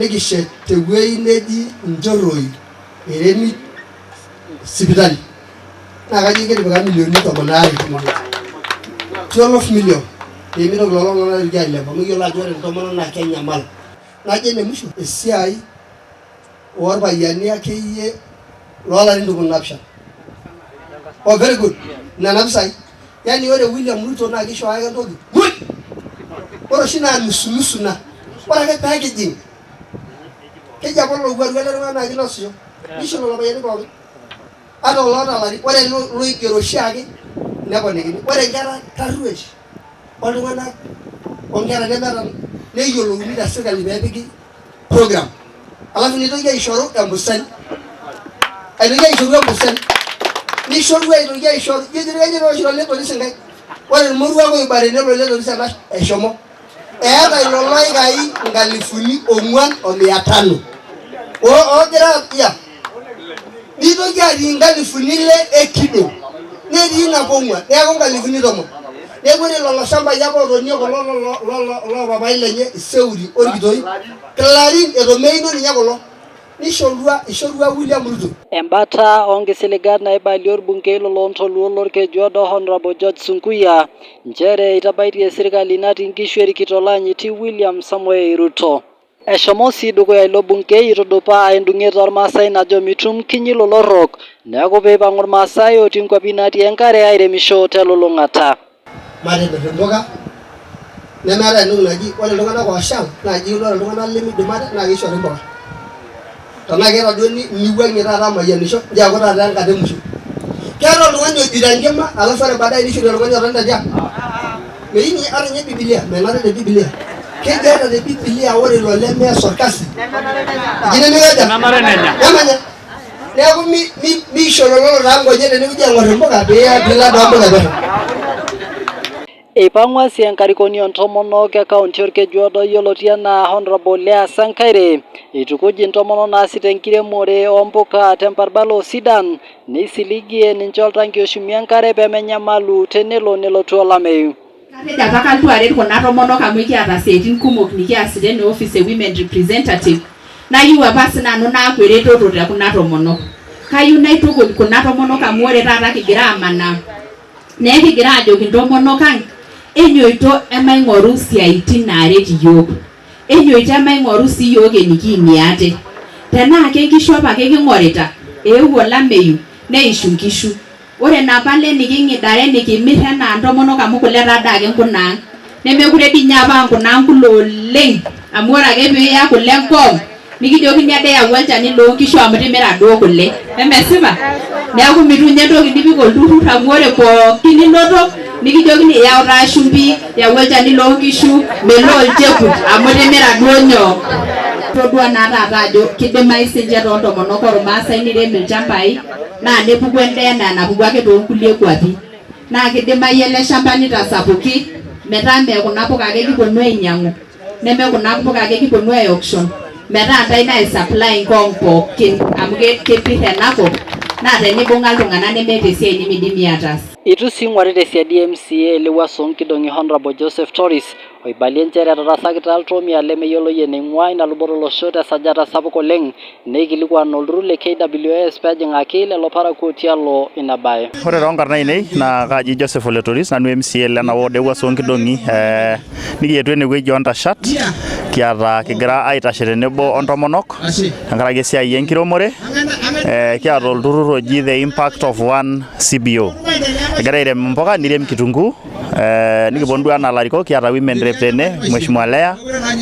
Nikishet tewuei neji Nchorroi eremi sipitali naa kajo kitipika 12 milioni tinewueji, 12 million, pee mitoki lelo tung'anak aitoki ailepu amu ekiyiolo ajo ore intomonok naa kenyamal. Najo ene musho esiai orpayiani akeyie loolarin 17. Oh, very good, nena pisai. Yani ore William Ruto naa kishooyo ake entoki muj. Ore oshi naa nusu nusu na. Ore ake pee kijing keji apa olowuaru ele tung'ani naa kinosisho nisho lelo payiani pookin ata oloota ilarin ore loigero oshiake neponikini. Ore inkera tarruesh oltung'anak onkera nemeeta neyiolouni te sirkali peepiki program alafu nitoki aishoru embusen aitoki aishoru embusen nishoru aitoki aishoru ijo kajo peoshito ole Toris inkaik. Ore irmoruak oibare nelo ole Toris ena eshomo eeta ilo loikai 4500 oogira ya nitoki atii 6,000 ekidong netii nabo ong'uan neeku 10,000. Neeku ore lelo shambai apa otonie kulo loo papai lenye Iseuri orkitoi Klarin etomeino ninye kulo nishorua ishorua William Ruto. Embata oonkisiligat naibalie orbungei loloontoluo lorkejuado Honorable George Sunkuya nchere eitabaitie sirkali natii nkishu erikito oloanyiti William Samoei Ruto. Eshomo sii dukuya ilo bungei itudupaa endung'et ormaasai najo mitum kinyi lolorrok neeku peipang'u irmaasai otii nkuapi natii enkare airemisho telulung'ata. Matimir impuka nemeetae entoki naji ore iltung'anak ooshal naaji ore iltung'anak lemidim ate naa kishori impuka. Tenaa keeta duo niwuang'ie taata amayianisho nchoo eeku taata enkata emusho. Keeta oltung'ani ojito enkima alafu ore baadaye nishori oltung'ani otonita tiang'. Meyieu ninye ata ninye Bibilia menare te Bibilia. Keji ata te Bibilia ore ilo lemeas orkasi eji nemikaja nemenya. Neeku miisholololo taa nkonyek tenewueji aing'or impuka pee piilo adol mpuka pesho. Eipang'ua sii enkarikoni oo ntomonok e kaunti Orkejuodo yioloti enaa Honorable Leah Sankaire eitukuj intomonok naasita enkiremore oo mpuka temparbal oo sidan neisiligie ninche oltanki oshumie enkare pemenyamalu tenelo nelotu olameyu. Katejo apa kalotu aret kuna tomonok amu ekiata isiaitin kumok nikiasita ene office e women representative, nayieu apa sinanu naaku eretoto te kuna tomonok. Kayieu naitukuj kuna tomonok amu ore taata kigira amanaa naa ekigira ajoki intomonok ang enyoito emaing'oru isiaitin naaret iyiook, enyoito emaing'oru sii iyiook enikiimie ate. Tenaa kenkishu apake king'orita, eewuo olameyu neishu inkishu. Ore napa ale niking'idare nikimir enaa ntomonok amu kule taa dake nkunaa ang', nemekure dii ninye apa aa nkunaa ang' kule oleng' amu ore ake piiya kule Ngong' nikijokini ade yau olchani loo nkishu amu timira duo kule, emesipa? Neeku mitum ninye entoki nipik olturrur amu ore pookin ninoto nikijokini yau taa shumbi, yau olchani loo nkishu, melo olchekut amu timira duo nyoo. Todua naa taata ajo kidimayu sinche toontomonok ormaasai nirem ilchambai naa nepuku endaa enaa enapuku ake toonkulie kuapi. Naa kidimayu ele shamba nitasapuki metaa mee kuna puka ake kiponu ainyiang'u neme kuna puka ake kiponu ai auction metaa ntae nai supply Ngong pookin amu kepir enakop naa tenibung'a iltung'anak nemeeta esiai nemidimi ataas. Eitu sii ing'uari tesiadi MCA le wuas oo nkidong'i Honorable Joseph Toris oibalie nchere etarasakita iltomia lemeyioloi eneing'ua ina luboto olosho tesajata sapuk oleng neikilikuan olturur le KWS pejing'aki lelo parakuo tialo ina bae. Ore toonkarn ainei naa kaji Joseph Ole Toris, nanu MCA lena ward e Wuas Oonkidong'i. Nikietuo enewueji oontashat kiata kigira aitashe tenebo ontomonok tenkaraki esiai enkiremore. Kiata olturur oji The Impact of One CBO. Egira airem impuka nirem kitunguu. Nikiponu duo anaa ilarikok kiata women rep tene Mheshimiwa Lea,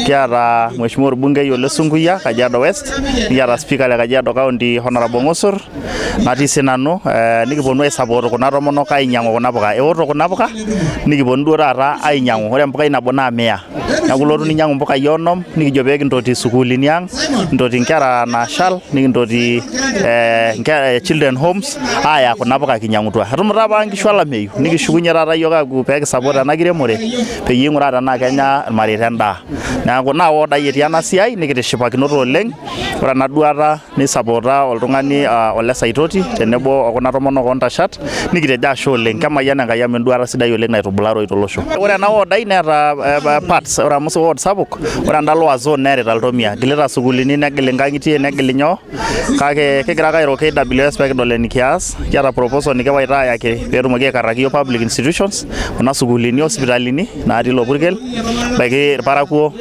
kiata Mheshimiwa orbungei Ole Sunkuyia Kajiado West, nikiata speaker le Kajiado County Honorable Ng'osor, natii sinanu. Nikiponu ai support kuna tomonok ainyang'u kuna puka. Eoto kuna puka nikiponu duo taata ainyang'u. Ore empukai nabo naa mia. Neeku ilotu ninyang'u impukai 50 nikijo pee kintoti isukuulini ang', kintoti inkera naashal, nikintoti children homes aaya kuna puka kinyang'utua. Etumuta apa nkishu olameyu nikishukunye taata iyiook aapuo pee. kisupport ena kiremore peyie ing'uraa tenaa kenya irmareita endaa. Neeku naa ward ai etii ena siai nikitishipakinote oleng. Ore ena duata nisapota oltung'ani Ole Saitoti tenebo o kuna tomonok o ntashat nikitejo ashe oleng. Kemayian Enkai amu enduata sidai oleng naitubularoi tolosho. Ore ena ward ai neeta parts, ore amu ward sapuk, ore enda lower zone neerita iltomia, egilita sukuulini negil inkang'itie negil inyoo kake kigira ake airo KWS pee kidol enikias. Kiata proposal nikiwaita ayaki peetumoki aikarraki iyiok public institutions kuna sukuulini o sipitalini natii ilo purkel ebaiki irparakuo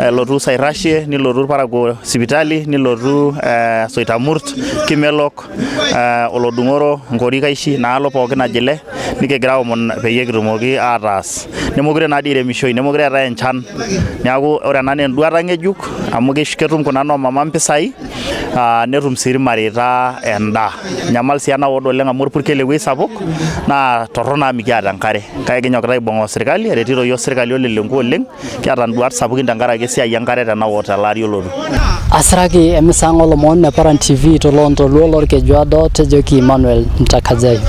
elotu Sairashie nilotu irparakuo sipitali nilotu Soitamurt, Kimelok, Olodung'oro, Nkorikaishi naalo pookin Najile nikigira aomon peyie kitumoki ataas. Nemekure naa dii iremishoi nemekure eetae enchan neeku ore ena naa enduata ng'ejuk amu ketum kuna noo mama mpisai netum sii irmareita endaa. Enyamal sii ena ward oleng amu orpurkel ewueji sapuk naa torrono amu mikiata enkare kake kinyokita aibung'aa osirkali eretito iyiok sirkali ole Lenku oleng kiata induat sapukin tenkaraki esiai enkare tena ward tele ari olotu. Asiraki emisang olomon e Paran TV toloontoluo lorkejuado tejoki Emmanuel Ntakajai.